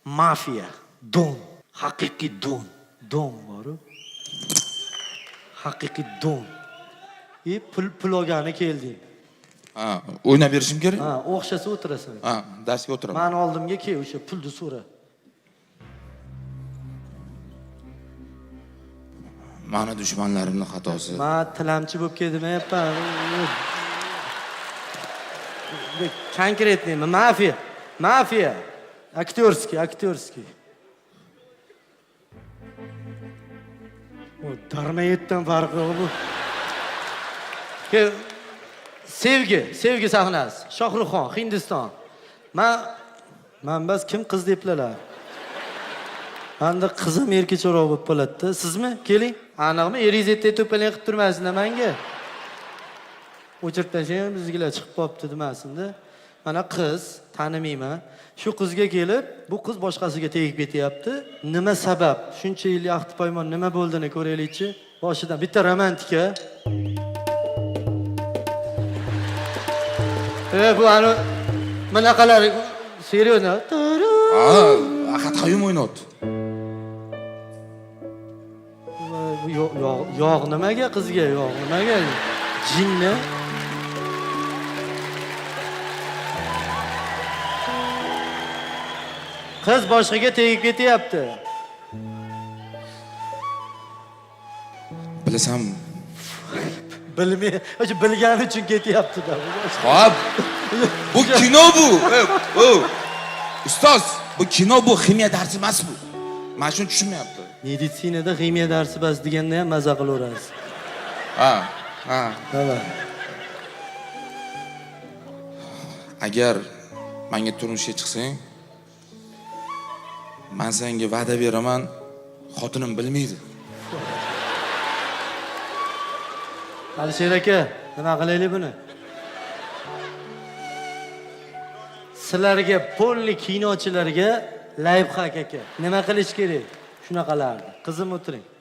Mafiya, don, haqiqiy don. Don boru. Haqiqiy don. И pul olgani kelding. Ha, o'ynab berishim kerak. Ha, o'xshasa o'tirasan. Ha, darsga o'tiraman. Mani oldimga kel, o'sha pulni so'ra. Mani dushmanlarimni xatosi. Man tilamchi bo'lib keldim-yapman. Конкретный, mafiya, mafiya. Актёрский, актёрский. O darmayetdan farqi yo'q bu. Kel, sevgi, sevgi sahnasi. Shohruxxon, Hindiston. Man bas kim qiz debdilar. Manda qizim erkacharoq bo'lib qoladi-da. Sizmi? Keling. Aniqmi? Eringiz ertaga to'polang qilib turmasin manga. O'chirib tashlang, biznikilar chiqib qolibdi demasin-da. Mana qiz, tanimayman. Shu qizga kelib, bu qiz boshqasiga tegib ketyapti. Nima sabab? Shuncha yil ahdi paymon nima bo'ldini ko'raylikchi. Boshidan bitta romantika. Bu ani bunaqalar серьезно. Ha, Ahad Qayum o'ynayapti. Bu yog' nimaga qizga, yog' nimaga? Jinni. Qiz boshqaga tegib ketyapti. Bilasanmi? Bilmay, o'sha bilgani uchun ketyapti-da. Hop. Bu kino bu. O. Ustoz, bu kino bu, ximiya darsi emas bu. Mana shuni tushunmayapti. Meditsinada ximiya darsi bas deganda ham maza qilaverasiz. Ha, ha. Давай. Agar menga turmushga chiqsang, men senga va'da beraman, xotinim bilmaydi. Alisher aka, nima qilaylik buni? Sizlarga polni kinochilarga lifehack aka. Nima qilish kerak? Shunaqalarni. Qizim o'tiring.